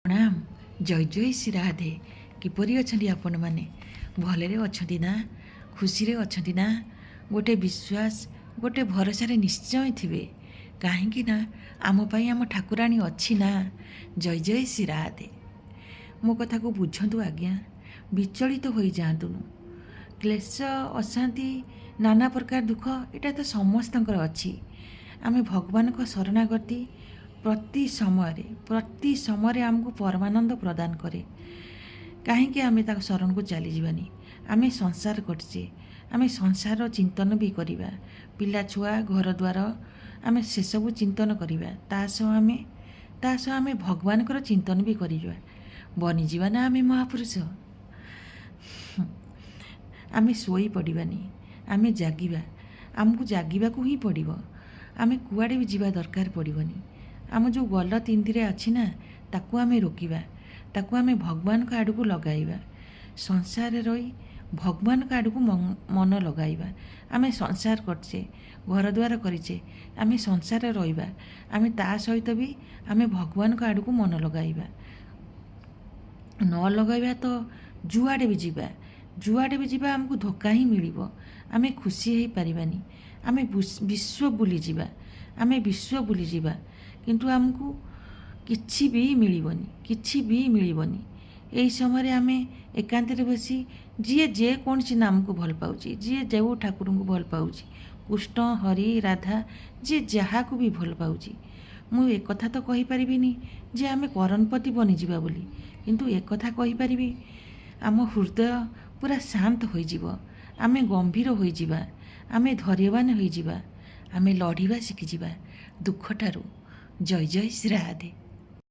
ପ୍ରଣାମ, ଜୟ ଜୟ ଶ୍ରୀ ରାଧେ। କିପରି ଅଛନ୍ତି ଆପଣମାନେ? ଭଲରେ ଅଛନ୍ତି ନା? ଖୁସିରେ ଅଛନ୍ତି ନା? ଗୋଟେ ବିଶ୍ୱାସ, ଗୋଟେ ଭରସାରେ ନିଶ୍ଚୟ ଥିବେ, କାହିଁକି ନା ଆମ ପାଇଁ ଆମ ଠାକୁରାଣୀ ଅଛି ନା। ଜୟ ଜୟ ଶ୍ରୀ ରାଧେ। ମୋ କଥାକୁ ବୁଝନ୍ତୁ ଆଜ୍ଞା, ବିଚଳିତ ହୋଇଯାଆନ୍ତୁନି। କ୍ଲେଶ, ଅଶାନ୍ତି, ନାନା ପ୍ରକାର ଦୁଃଖ, ଏଇଟା ତ ସମସ୍ତଙ୍କର ଅଛି। ଆମେ ଭଗବାନଙ୍କ ଶରଣାଗତି ପ୍ରତି ସମୟରେ, ପ୍ରତି ସମୟରେ ଆମକୁ ପରମାନନ୍ଦ ପ୍ରଦାନ କରେ। କାହିଁକି ଆମେ ତାଙ୍କ ଶରଣକୁ ଚାଲିଯିବାନି? ଆମେ ସଂସାର କରିଛେ, ଆମେ ସଂସାରର ଚିନ୍ତନ ବି କରିବା। ପିଲା ଛୁଆ, ଘର ଦ୍ୱାର, ଆମେ ସେସବୁ ଚିନ୍ତନ କରିବା। ତା ସହ ଆମେ ଭଗବାନଙ୍କର ଚିନ୍ତନ ବି କରିବା। ବନିଯିବା ନା ଆମେ ମହାପୁରୁଷ? ଆମେ ଶୋଇ ପଡ଼ିବାନି, ଆମେ ଜାଗିବା। ଆମକୁ ଜାଗିବାକୁ ହିଁ ପଡ଼ିବ। ଆମେ କୁଆଡ଼େ ବି ଯିବା ଦରକାର ପଡ଼ିବନି। ଆମ ଯେଉଁ ଗଲତ ଇନ୍ଦ୍ରିୟ ଅଛି ନା, ତାକୁ ଆମେ ରୋକିବା, ତାକୁ ଆମେ ଭଗବାନଙ୍କ ଆଡ଼କୁ ଲଗାଇବା। ସଂସାରରେ ରହି ଭଗବାନଙ୍କ ଆଡ଼କୁ ମନ ଲଗାଇବା। ଆମେ ସଂସାର କରିଛେ, ଘରଦ୍ୱାର କରିଛେ, ଆମେ ସଂସାରରେ ରହିବା। ଆମେ ତା ସହିତ ବି ଆମେ ଭଗବାନଙ୍କ ଆଡ଼କୁ ମନ ଲଗାଇବା। ନ ଲଗାଇବା ତ ଯୁଆଡ଼େ ବି ଯିବା, ଯୁଆଡ଼େ ବି ଯିବା, ଆମକୁ ଧୋକା ହିଁ ମିଳିବ। ଆମେ ଖୁସି ହେଇପାରିବାନି। ଆମେ ବିଶ୍ୱ ବୁଲିଯିବା, ଆମେ ବିଶ୍ୱ ବୁଲିଯିବା, କିନ୍ତୁ ଆମକୁ କିଛି ବି ମିଳିବନି, କିଛି ବି ମିଳିବନି। ଏହି ସମୟରେ ଆମେ ଏକାନ୍ତରେ ବସି ଯିଏ ଯେକୌଣସି ନାମକୁ ଭଲ ପାଉଛି, ଯିଏ ଯେଉଁ ଠାକୁରଙ୍କୁ ଭଲ ପାଉଛି, କୃଷ୍ଣ, ହରି, ରାଧା, ଯିଏ ଯାହାକୁ ବି ଭଲ ପାଉଛି। ମୁଁ ଏକଥା ତ କହିପାରିବିନି ଯେ ଆମେ କରଣପତି ବନିଯିବା ବୋଲି, କିନ୍ତୁ ଏକଥା କହିପାରିବି, ଆମ ହୃଦୟ ପୁରା ଶାନ୍ତ ହୋଇଯିବ। ଆମେ ଗମ୍ଭୀର ହୋଇଯିବା, ଆମେ ଧୈର୍ଯ୍ୟବାନ ହୋଇଯିବା, ଆମେ ଲଢ଼ିବା ଶିଖିଯିବା ଦୁଃଖଠାରୁ। ଜୟ ଜୟ ଶ୍ରୀ ରାଧେ।